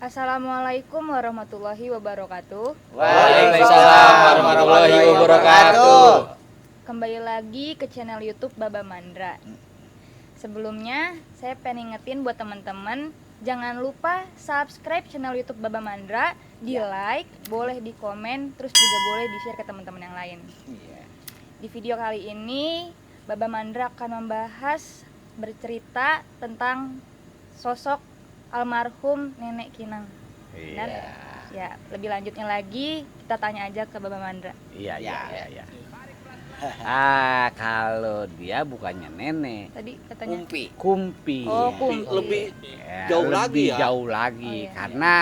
Assalamualaikum warahmatullahi wabarakatuh. Waalaikumsalam warahmatullahi wabarakatuh. Kembali lagi ke channel YouTube Baba Mandra. Sebelumnya saya pengen ingetin buat teman-teman, jangan lupa subscribe channel YouTube Baba Mandra, di like, boleh di komen, terus juga boleh di share ke teman-teman yang lain. Di video kali ini Baba Mandra akan membahas bercerita tentang sosok almarhum Nenek Kinang. Dan ya lebih lanjutnya lagi kita tanya aja ke Baba Mandra. Iya. Kalau dia bukannya nenek, Tadi katanya kumpi. Oh, kumpi. Lebih Ya, jauh lebih lagi ya. jauh lagi. Oh, iya. Karena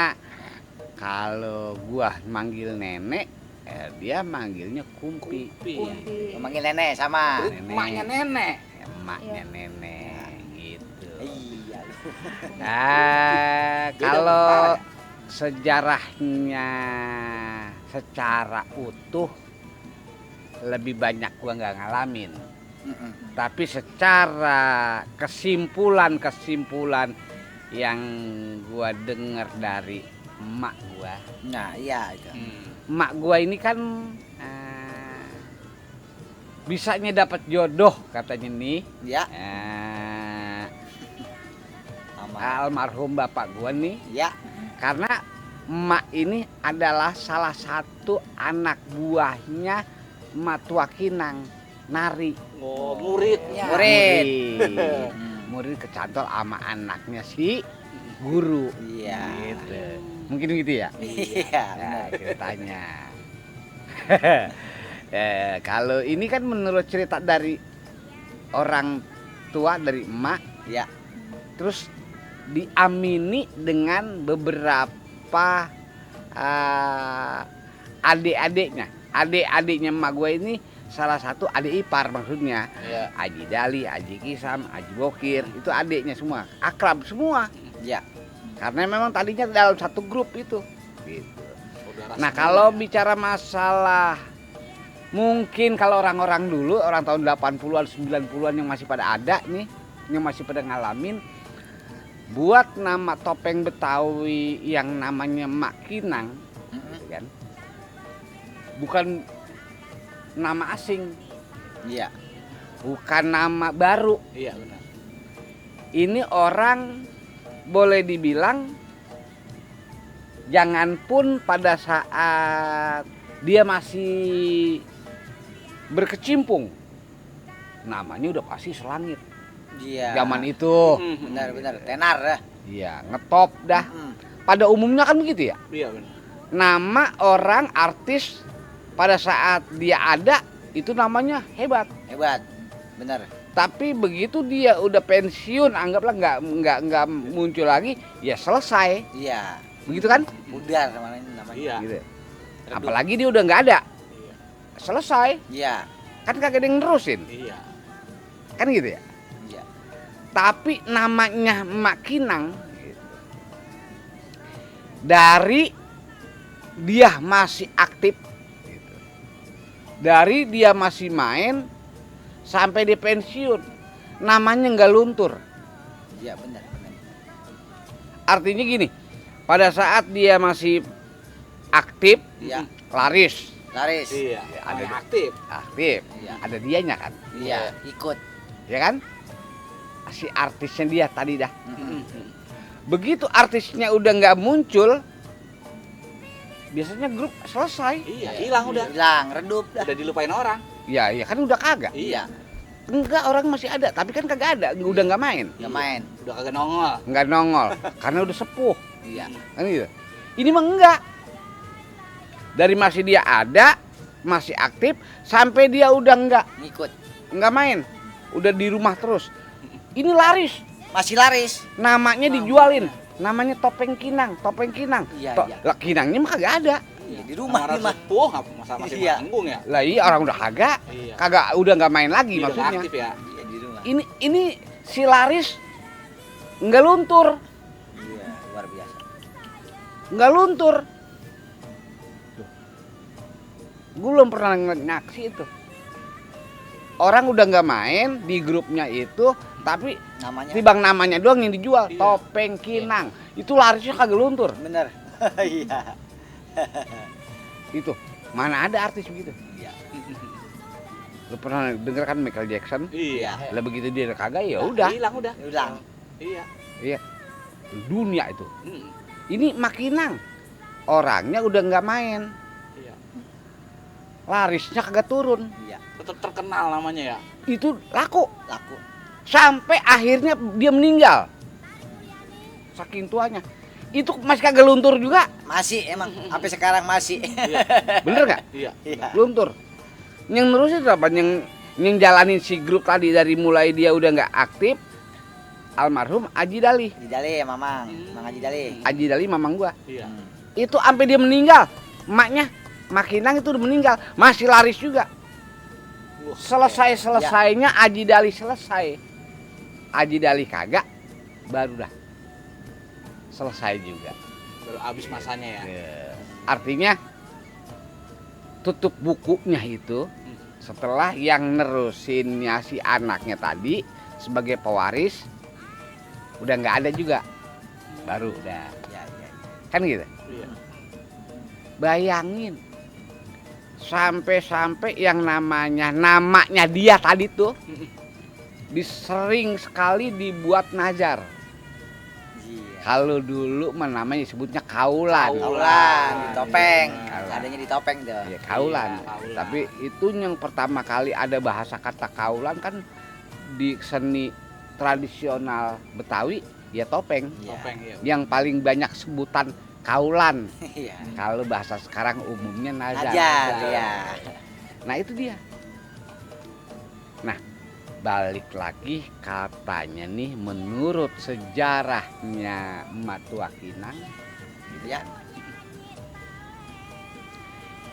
kalau gua manggil nenek, dia manggilnya kumpi. Kumpi. Memanggil nenek sama. Nenek. Emaknya nenek. Emaknya Iya. nenek gitu. Iya. Beda Kalau tentara ya? sejarahnya secara utuh lebih banyak gua nggak ngalamin. Tapi secara kesimpulan yang gua dengar dari emak gua. Nah, iya itu. Emak gua ini kan bisanya dapat jodoh katanya nih. Ya, sama. Almarhum bapak gua nih. Ya, Karena emak ini adalah salah satu anak buahnya emak tua Kinang, Nari. Oh, muridnya. Murid. Murid kecantol sama anaknya si guru. Iya. Gitu. Mungkin gitu ya? Iya, Nah, benar. kita tanya. Kalau ini kan menurut cerita dari orang tua, dari emak, Ya. terus diamini dengan beberapa adik-adiknya emak gue ini, salah satu adik ipar maksudnya. Iya. Aji Dali, Aji Kisam, Aji Bokir, itu adiknya semua, akrab semua. Ya. Karena memang tadinya dalam satu grup itu. Gitu. Saudara Nah, semua kalau ya. bicara masalah mungkin kalau orang-orang dulu, orang tahun 80-an, 90-an yang masih pada ada nih, yang masih pada ngalamin, buat nama topeng Betawi yang namanya Mak Kinang, kan? Bukan nama asing, Iya. bukan nama baru. Iya benar. Ini orang boleh dibilang jangan pun pada saat dia masih berkecimpung, namanya udah pasti selangit. Iya. Zaman itu. Benar, tenar ya. Iya, ngetop dah. Pada umumnya kan begitu ya. Iya benar. Nama orang artis pada saat dia ada itu namanya hebat. Hebat. Benar. Tapi begitu dia udah pensiun, anggaplah nggak muncul lagi, ya selesai. Iya. Begitu kan? Pudar namanya. Iya. Gitu. Redup. Apalagi dia udah nggak ada, Iya. selesai. Iya. Kan kagak ada yang nerusin. Iya. Kan gitu ya. Iya. Tapi namanya Mak Kinang gitu. Dari dia masih aktif gitu. Dari dia masih main sampai dia pensiun, namanya nggak luntur. Iya, benar. Artinya gini, pada saat dia masih aktif, Iya. laris, Laris. Iya. ada Ada aktif. aktif, Iya. ada dianya kan, Iya, ikut. ya kan? Si artisnya dia tadi dah. Mm-mm. Begitu artisnya udah nggak muncul, biasanya grup selesai. Iya, hilang udah. Hilang, redup dah. Udah dilupain orang. Ya, ya kan udah kagak. Iya. Enggak, orang masih ada, tapi kan kagak ada, udah nggak main, Nggak main. Udah kagak nongol. nggak nongol, karena udah sepuh. Iya. Kan gitu. Ini mah enggak. Dari masih dia ada, masih aktif, sampai dia udah Ngikut. nggak main, udah di rumah terus. Ini laris, Masih laris. namanya dijualin, namanya topeng Kinang, topeng Kinang. Iya, iya. Lah Kinangnya mah kagak ada. Iya, di rumah Sama nih mah. sepuh masa masih Iya. manggung ya. Lah iya orang udah kagak, Iya. udah nggak main lagi Udah maksudnya. aktif ya. Iya, di rumah. Ini si laris nggak luntur, Iya, luar biasa. nggak luntur. Gue belum pernah nyaksi itu. Orang udah nggak main di grupnya itu, tapi Namanya tibang namanya doang yang dijual. Iya. Topeng Kinang. Itu larisnya kagak luntur. bener. Iya. Itu mana ada artis begitu? Iya. Lu pernah denger kan Michael Jackson? Iya. Lah begitu dia kagak ya udah. Hilang udah. Ulang. Iya. Iya. Dunia itu. Mm. Ini Makinang. Orangnya udah nggak main. Iya. Larisnya kagak turun. Iya. Tetap terkenal namanya ya. Itu laku. Laku. Sampai akhirnya dia meninggal. Saking tuanya. Itu masih kagak luntur juga. Masih emang sampai sekarang masih. Iya. Bener nggak? Iya. Iya. Luntur. Yang nerusin apa? Yang jalanin si grup tadi dari mulai dia udah nggak aktif. Almarhum Aji Dali. Haji Dali ya Mamang. Mang Haji Dali. Aji Dali mamang gua. Iya. Itu sampai dia meninggal. Emaknya Makinang itu udah meninggal. Masih laris juga. Wah, Selesainya Aji Dali selesai. Aji Dali kagak. Baru dah. Selesai juga. baru habis masanya ya. Artinya tutup bukunya itu setelah yang nerusinnya si anaknya tadi sebagai pewaris udah nggak ada juga, baru udah Ya, ya. kan gitu. Iya. Bayangin sampai yang namanya dia tadi tuh sering sekali dibuat nazar. Iya. Kalau dulu mah namanya sebutnya kaulan. Kaulan di topeng. Kaulan. Adanya di topeng tuh. Ya, kaulan. Iya, kaulan. Tapi itu yang pertama kali ada bahasa kata kaulan kan di seni tradisional Betawi ya topeng. Iya. Topeng ya. Yang paling banyak sebutan kaulan. Iya. Kalau bahasa sekarang umumnya nazar. Ajar ya. Nah itu dia. Nah balik lagi katanya nih menurut sejarahnya Emak Tua Kinang gitu Ya.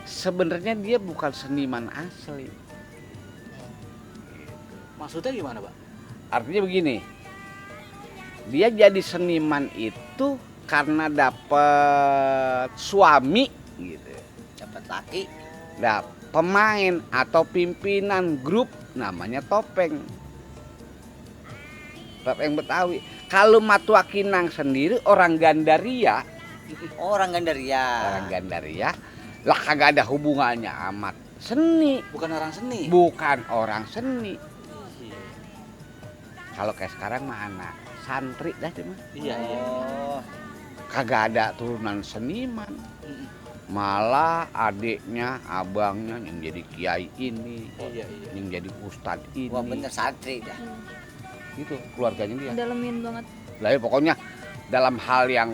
sebenarnya dia bukan seniman asli. Maksudnya gimana, Pak? Artinya begini, dia jadi seniman itu karena dapat suami gitu, Dapat laki. pemain atau pimpinan grup namanya Topeng Betawi. Kalau Emak Tua Kinang sendiri orang Gandaria, Oh, orang Gandaria. lah kagak ada hubungannya amat seni, Bukan orang seni. bukan orang seni. Iya. Kalau kayak sekarang mah anak santri dah cuma. Iya. Oh, Kagak ada turunan seniman. Mm. Malah adiknya, abangnya yang jadi kiai ini, Iya. yang jadi ustadz ini. wah bener santri dah. Gitu keluarganya dia. Dalemin banget. Lah ya pokoknya dalam hal yang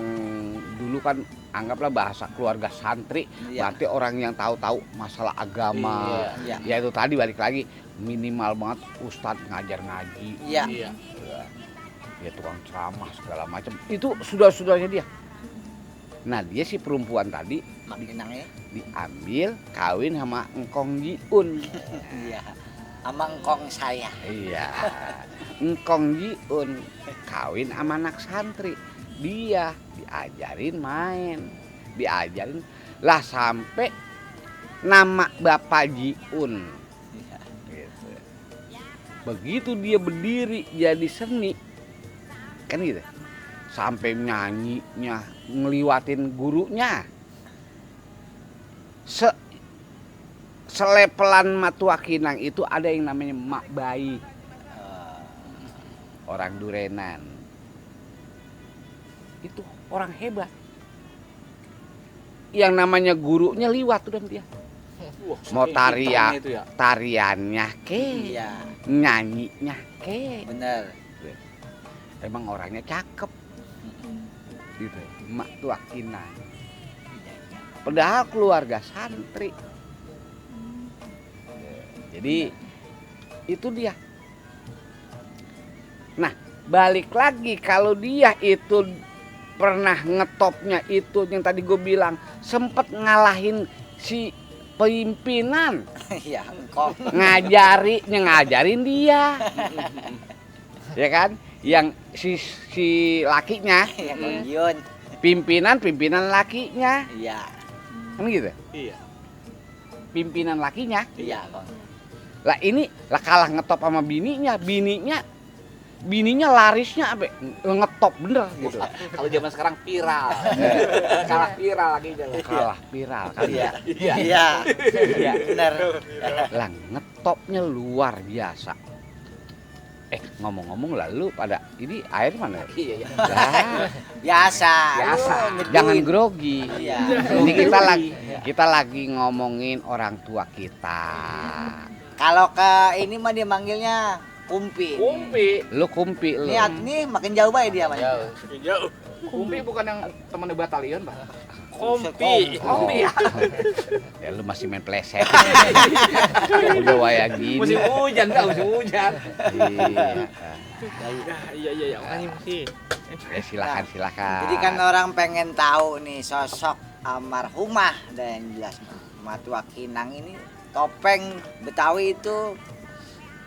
dulu kan anggaplah bahasa keluarga santri, Iya. berarti orang yang tahu-tahu masalah agama. Iya. Ya itu tadi balik lagi minimal banget ustadz ngajar ngaji. Iya. Iya. Ya tukang ceramah segala macam. Itu sudah-sudahnya dia. Nah dia si perempuan tadi Mak Kinang ya. diambil kawin sama Engkong Jiun. Iya. Sama engkong saya. Iya. Engkong Jiun kawin sama anak santri. Dia diajarin main. Diajarin lah sampai nama Bapak Jiun. Iya. Gitu. Begitu dia berdiri jadi seni. Kan gitu. Sampai nyanyinya ngeliwatin gurunya. Selepelan Emak Tua Kinang itu ada yang namanya Mak Bayi, orang Durenan. Itu orang hebat. Yang namanya gurunya liwat udah dia. Wah, Mau saking pinternya itu ya. tariannya ke, Iya. nyanyinya ke. Bener. Emang orangnya cakep gitu. Emak Tua Kinang. Padahal keluarga santri. Jadi itu dia. Nah balik lagi kalau dia itu pernah ngetopnya itu yang tadi gue bilang sempet ngalahin si pimpinan Iya, engkong. ngajarin dia. Ya kan? Yang si lakinya Yang Yun. pimpinan lakinya Iya. kan gitu. Iya. pimpinan lakinya. Iya, Kong. Lah ini lah kalah ngetop sama bininya larisnya apa? Ngetop bener gitu. Kalau zaman sekarang viral. Kalah viral lagi jalan. Kalah viral kali ya. Iya. Benar. Lah ngetopnya luar biasa. Ngomong-ngomong lalu pada ini air mana? Iya, iya. Lah, Biasa. biasa. Lu nyeduin. Jangan grogi. Iya. Ini kita lagi ngomongin orang tua kita. Kalau ke ini mah dia manggilnya kumpi. Kumpi. Lu kumpi lu. Niat nih makin jauh baik dia mah. Jauh. Kumpi bukan yang teman di batalion, Pak. Kompi. Kompi. Ya lu masih main pleset. Udah wayang gini. Musim hujan, dah musim hujan. Iya. Iya, makanya sih. Silakan. Jadi kan orang pengen tahu nih sosok almarhumah dan yang jelas Matua Kinang ini topeng Betawi itu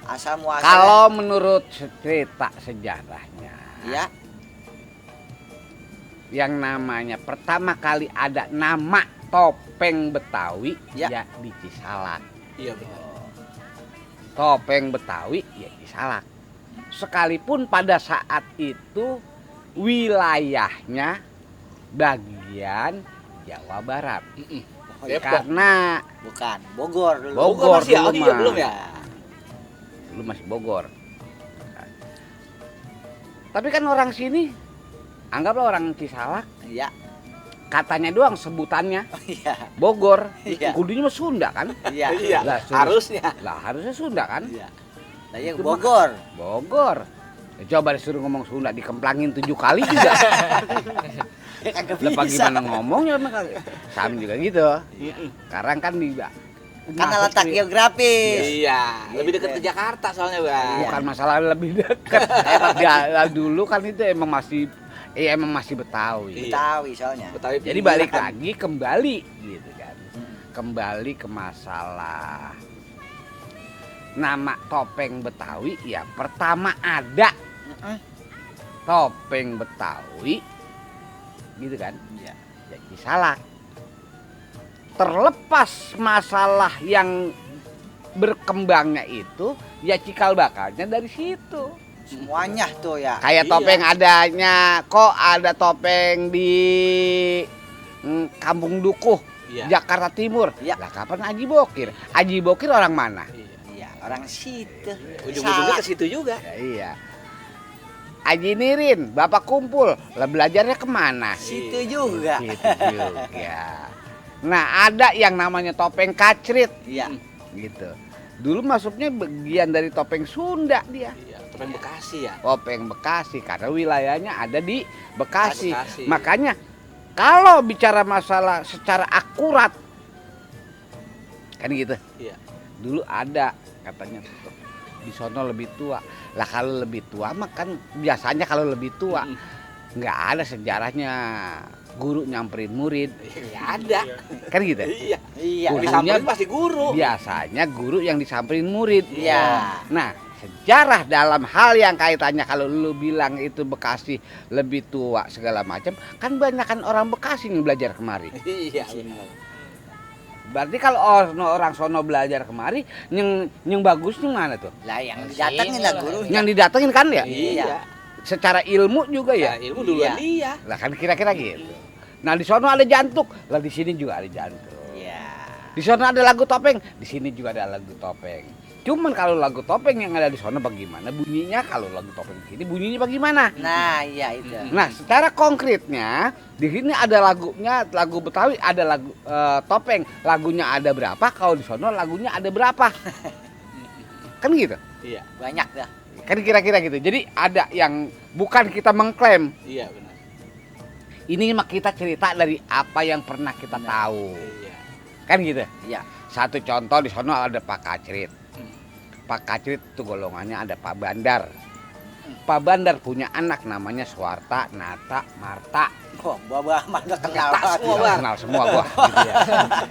asal muasal. Kalau menurut cerita sejarahnya, ya yang namanya pertama kali ada nama topeng Betawi Ya. ya di Cisalak. Iya benar. Topeng Betawi ya Cisalak. Sekalipun pada saat itu wilayahnya bagian Jawa Barat. Depok. Karena bukan Bogor dulu. Bogor masih ya? dulu Oh iya, mah. belum ya? Dulu masih Bogor. Tapi kan orang sini, anggaplah orang Cisalak, Iya. katanya doang sebutannya Iya. Bogor. Iya. Kudunya mah Sunda kan? Iya. Iya. Lah, Harusnya. Lah harusnya Sunda kan? Iya. Nah, yang Itu mah- Bogor. Bogor. Ya, coba disuruh ngomong Sunda dikemplangin 7 kali juga. Kagak Lepas bisa. gimana ngomongnya mah kagak. Sama juga gitu. Sekarang kan di Karena masuk letak di- geografis. Iya, lebih dekat ke Jakarta soalnya, Bang. bukan masalah lebih dekat. Ya, dulu kan itu emang masih Betawi. Iya. Betawi soalnya. Betawi Jadi pinggiran. balik lagi kembali gitu kan. Kembali ke masalah nama topeng Betawi ya pertama ada Heeh. topeng Betawi gitu kan. Iya. Ya Cisalak. Terlepas masalah yang berkembangnya itu ya cikal bakalnya dari situ. Semuanya tuh ya. Kayak Iya. topeng adanya, kok ada topeng di Kampung Dukuh, Iya. Jakarta Timur. Iya. Lah kapan Haji Bokir? Haji Bokir orang mana? Iya. Iya, orang situ. Ujung-ujungnya Salah. ke situ juga. Ya, iya. Haji Nirin, Bapak kumpul, lah belajarnya kemana? Situ juga. Gitu juga. Nah ada yang namanya topeng kacrit, Iya. gitu. Dulu masuknya bagian dari topeng Sunda dia. Iya, topeng Bekasi ya. Topeng Bekasi karena wilayahnya ada di Bekasi. Bekasi. Makanya kalau bicara masalah secara akurat kan gitu. Iya. Dulu ada katanya di sono lebih tua. Lah kalau lebih tua mah kan biasanya kalau lebih tua nggak ada sejarahnya guru nyamperin murid. Iya, ada. Kan gitu. Iya. Iya. Gurunya- Disamperin pasti guru. Biasanya guru yang disamperin murid. Iya. Nah, sejarah dalam hal yang kaitannya kalau lu bilang itu Bekasi lebih tua segala macam, kan banyakan orang Bekasi yang belajar kemari. Iya, benar. Berarti kalau orang sono belajar kemari, yang bagusnya mana tuh? Lah yang didatengin lah gurunya. Yang didatengin kan ya? Iya. Secara ilmu juga Ya, ya. ilmu duluan Iya. dia. Lah kan kira-kira gitu. Nah, di sono ada jantuk, lah di sini juga ada jantuk. Iya. Di sono ada lagu topeng, di sini juga ada lagu topeng. Cuman kalau lagu topeng yang ada di sono bagaimana bunyinya, kalau lagu topeng di sini bunyinya bagaimana? Nah, iya itu. Nah, secara konkretnya di sini ada lagunya, lagu Betawi ada lagu topeng, lagunya ada berapa? Kalau di sono lagunya ada berapa? Kan gitu. Iya. Banyak dah. Kan kira-kira gitu. Jadi ada yang bukan kita mengklaim. Iya, benar. Ini mah kita cerita dari apa yang pernah kita tahu. Iya. Kan gitu. Iya. Satu contoh di sono ada Pak Kacrit. Pak Kacrit itu golongannya ada Pak Bandar. Pak Bandar punya anak namanya Suwarta, Nata, Marta. Wah, buah mah udah kenal Tak banget. semua, Bang. Kenal semua gua gitu ya.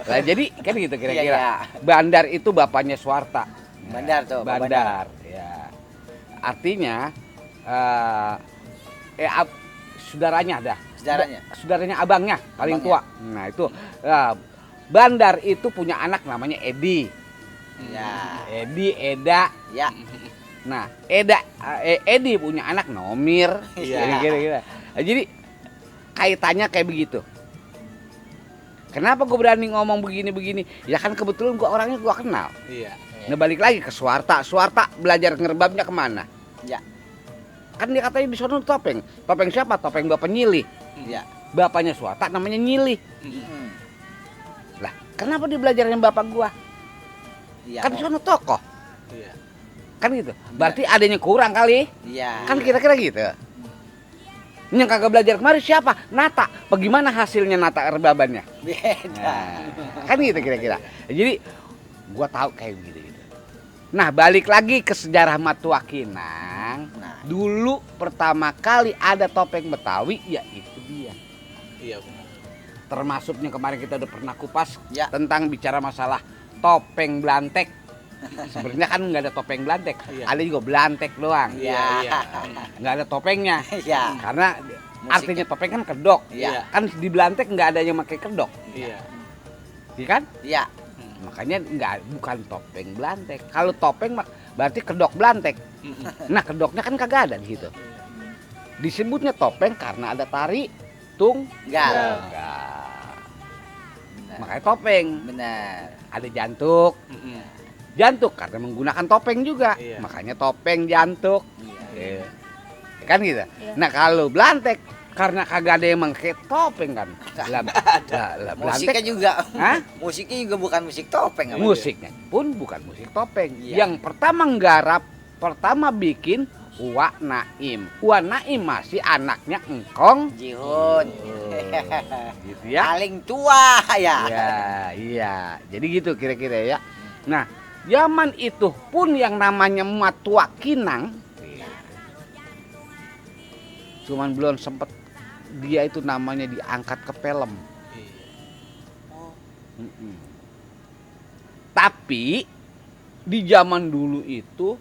Lah jadi kan gitu kira-kira. Iya, Bandar itu bapaknya Suwarta. Bandar tuh, Pak Bandar. Ya. Artinya saudaranya dah. Sejarahnya. Saudaranya abangnya paling Abangnya. tua. Nah, itu Bandar itu punya anak namanya Edi. Ya. Edi, Eda. Ya. Nah, Edi punya anak Nomir. Iya. Kira-kira. Jadi kaitannya kayak begitu. Kenapa gue berani ngomong begini-begini? Ya kan kebetulan orangnya gue kenal. Iya. Nah balik lagi ke Suwarta. Suwarta belajar ngerebabnya kemana? Ya. Kan dia katanya di sono topeng. Topeng siapa? Topeng Bapak Nyili. Ya. Bapaknya Suwarta namanya Nyili. Hmm. Lah, kenapa dia belajarnya bapak gua? Iya. Kan di sono tokoh. Iya. Kan gitu. Berarti adanya kurang kali. Iya. Kan kira-kira gitu. Yang kagak belajar kemarin siapa? Nata. Bagaimana hasilnya Nata rebabannya? Beda. Nah, kan gitu kira-kira. Jadi gua tahu kayak gitu. Nah, balik lagi ke sejarah Matua Kinang. Nah. Dulu pertama kali ada topeng Betawi, ya itu dia. Iya benar. Termasuknya kemarin kita udah pernah kupas Ya. tentang bicara masalah topeng Blantek. Sebenarnya kan nggak ada topeng Blantek, Iya. ada juga Blantek doang. Iya, iya. Nggak ada topengnya. Ya. Karena Musiknya. artinya topeng kan kedok. Iya. Kan di Blantek nggak ada yang pakai kedok, Iya. iya kan? Ya. Makanya bukan topeng Blantek. Kalau topeng berarti kedok Blantek. Nah, kedoknya kan kagak ada di situ. Disebutnya topeng karena ada tari Gal. tunggal. Benar. Makanya topeng. Benar. Ada jantuk. Jantuk karena menggunakan topeng juga. Iya. Makanya topeng jantuk. Iya. Kan gitu. Iya. Nah, kalau Blantek karena kagak ada yang pakai topeng kan. Lah, Musiknya Blantek. juga. Hah? Musiknya juga bukan musik topeng. apa? Musiknya pun bukan musik topeng. Iya. Yang pertama nggarap, pertama bikin Uwa Naim. Uwa Naim masih anaknya Engkong. Jihun. Gitu ya. Paling tua ya. Iya, iya. Jadi gitu kira-kira ya. Nah, zaman itu pun yang namanya Matua Kinang, cuman belum sempet dia itu namanya diangkat ke film. Mm-mm. Tapi di zaman dulu itu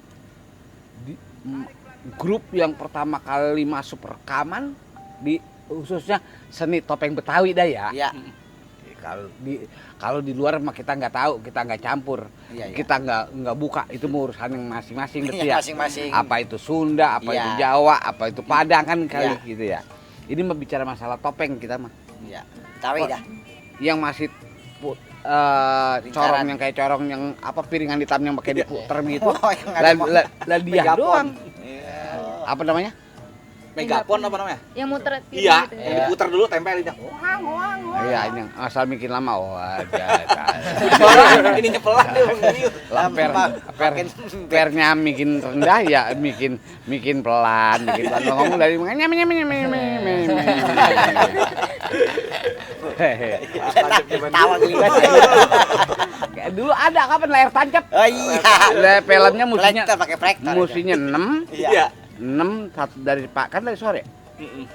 grup yang pertama kali masuk rekaman di khususnya seni topeng Betawi dah ya. Ya. Kalau di luar mah kita nggak tahu, kita nggak campur, Iya, iya. kita nggak buka, itu urusan yang masing-masing betul Iya, ya. masing-masing. Apa itu Sunda, apa Iya. itu Jawa, apa itu Padang kan kali Iya. gitu ya. Ini mah bicara masalah topeng kita mah. Ya. Tahu dah. Yang masih corong yang kayak corong yang apa piringan hitam yang pakai diputer gitu. Oh, yang ada Lah dia megapon. doang. Iya. Apa namanya? Megapon apa namanya? Yang muter piring Iya, gitu yang diputar dulu tempelin. Iya, ini asal bikin lama. Oh, ada. Ini nyepelah dia. Pernya bikin rendah ya bikin pelan, bikin pelan. Ngomong dari Tawa gelibat. dulu ada kapan layar tancap? Oh iya. Lah filmnya musinya Proyektor, pakai proyektor. musinya 6 Iya. 6 satu dari Pak kan dari sore.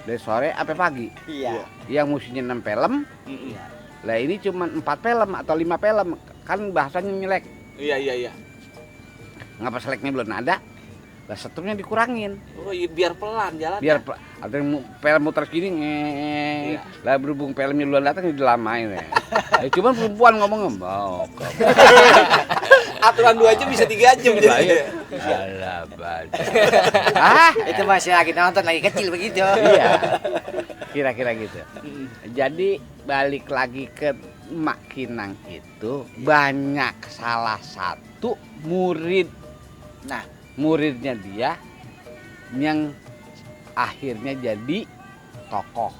Dari sore sampai pagi. Iya. Yang musinya 6 film. Iya. Lah ini cuma 4 film atau 5 film. Kan bahasanya nyelek. Iya. Ngapa seleknya belum ada? Lah setupnya dikurangin. Oh, iya, biar pelan jalan. Biar ada film muter gini Iya. lah berhubung filmnya duluan datang dilamain ya. Cuman perempuan ngomong mau aturan 2 jam bisa 3 jam Lah, jadi. iya. Alah, bad. Itu masih lagi nonton lagi kecil begitu. Iya. Kira-kira gitu. Jadi balik lagi ke Mak Kinang itu banyak salah satu murid. Nah, Muridnya dia yang akhirnya jadi tokoh.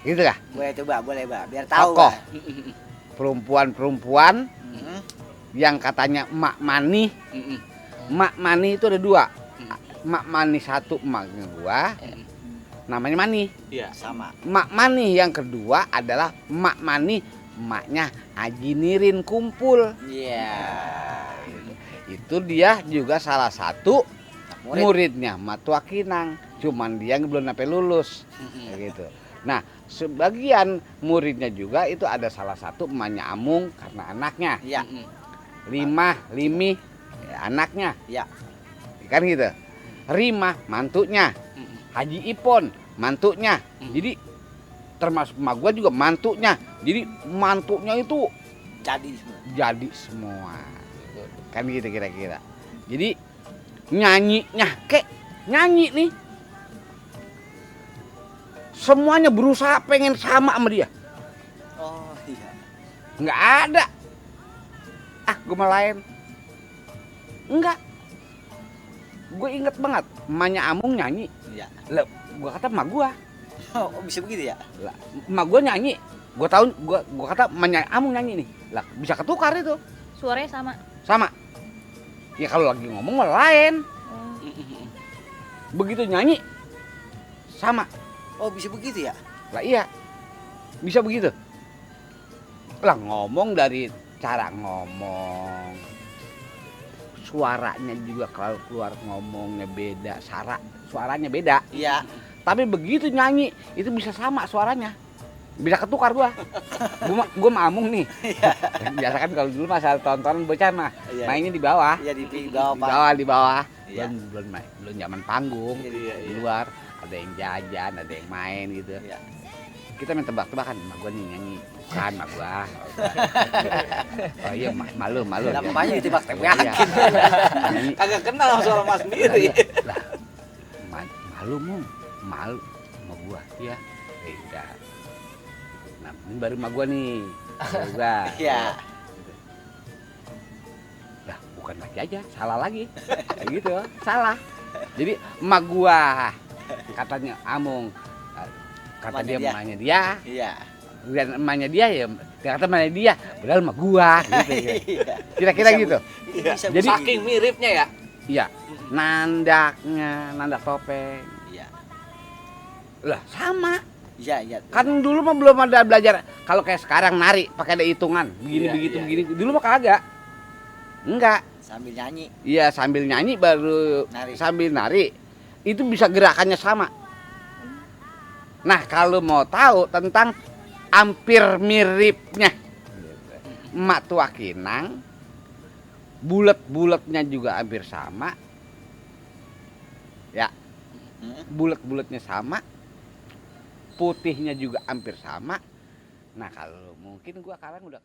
Gitu kah? boleh coba, boleh, Mbak. Biar tahu, Tokoh. Mbak. Perempuan-perempuan Hmm. yang katanya Mak Mani. Mak Mani itu ada 2. Mak Mani satu emaknya gua, namanya Mani. Iya. Sama. Mak Mani yang kedua adalah Mak Mani, emaknya Haji Nirin Kumpul. Iya. Itu dia juga salah satu Murid. muridnya Matua Kinang. Cuman dia belum sampai lulus. Kayak gitu. Nah, sebagian muridnya juga itu ada salah satu emaknya Amung karena anaknya. Iya. Limi ya, anaknya. Iya. Kan gitu. Rimah mantunya. Haji Ipon mantunya. Jadi termasuk emak gua juga mantunya. Jadi mantunya itu Jadi semua. semua. Kan gitu kira-kira. Jadi nyanyinya nyanyi nih. Semuanya berusaha pengen sama dia. Oh iya. Nggak ada. Gue malah lain. Enggak. Gue inget banget, emaknya Amung nyanyi. Iya. Lah, gue kata emak gue. Oh, bisa begitu ya? Lah, emak gue nyanyi. Gue tahu, gue kata emaknya Amung nyanyi nih. Lah, bisa ketukar itu. Suaranya sama. Sama. Ya kalau lagi ngomong malah lain. Oh. Begitu nyanyi sama. Oh, bisa begitu ya? Lah iya. Bisa begitu. Lah ngomong dari cara ngomong, suaranya juga kalau keluar ngomongnya beda, suaranya beda. Iya. Tapi begitu nyanyi itu bisa sama suaranya, bisa ketukar gua mah Amung nih. Biasa kan kalau dulu masa tontonan bocah mah mainnya di bawah. Iya, di bawah. Di bawah. Iya. Belum zaman panggung. Iya. Di luar ada yang jajan, ada yang main gitu. Iya. Kita main tebak-tebakan, emak gua nih nyanyi. Bukan emak gua. Oh iya, malu. Namanya ditebak-tebakin. Iya. Nyanyi. Kagak kenal sama suara mas sendiri. Lah, malu sama gua. Iya. Udah. Nah, ini baru emak gua nih. Baru gua. Iya. Lah, bukan lagi aja, salah lagi. Kayak gitu, salah. Jadi emak gua katanya Amung, kata dia emaknya dia. Iya. Dan emaknya dia ya, dia kata emaknya dia, padahal emak gua gitu. Iya. Kira-kira gitu. Bisa Jadi- Saking miripnya ya. Iya, nandak topeng. Iya. Lah sama. Iya. Kan dulu mah belum ada belajar kalau kayak sekarang nari pakai ada hitungan, begini Iya, begitu iya. begini. Dulu mah kagak. Enggak. Sambil nyanyi. Iya, sambil nyanyi baru Nari. sambil nari. Itu bisa gerakannya sama. Nah, kalau mau tahu tentang hampir miripnya emak tua kinang, bulat-bulatnya juga hampir sama. Ya, bulat-bulatnya sama. Putihnya juga hampir sama. Nah, kalau mungkin gua sekarang udah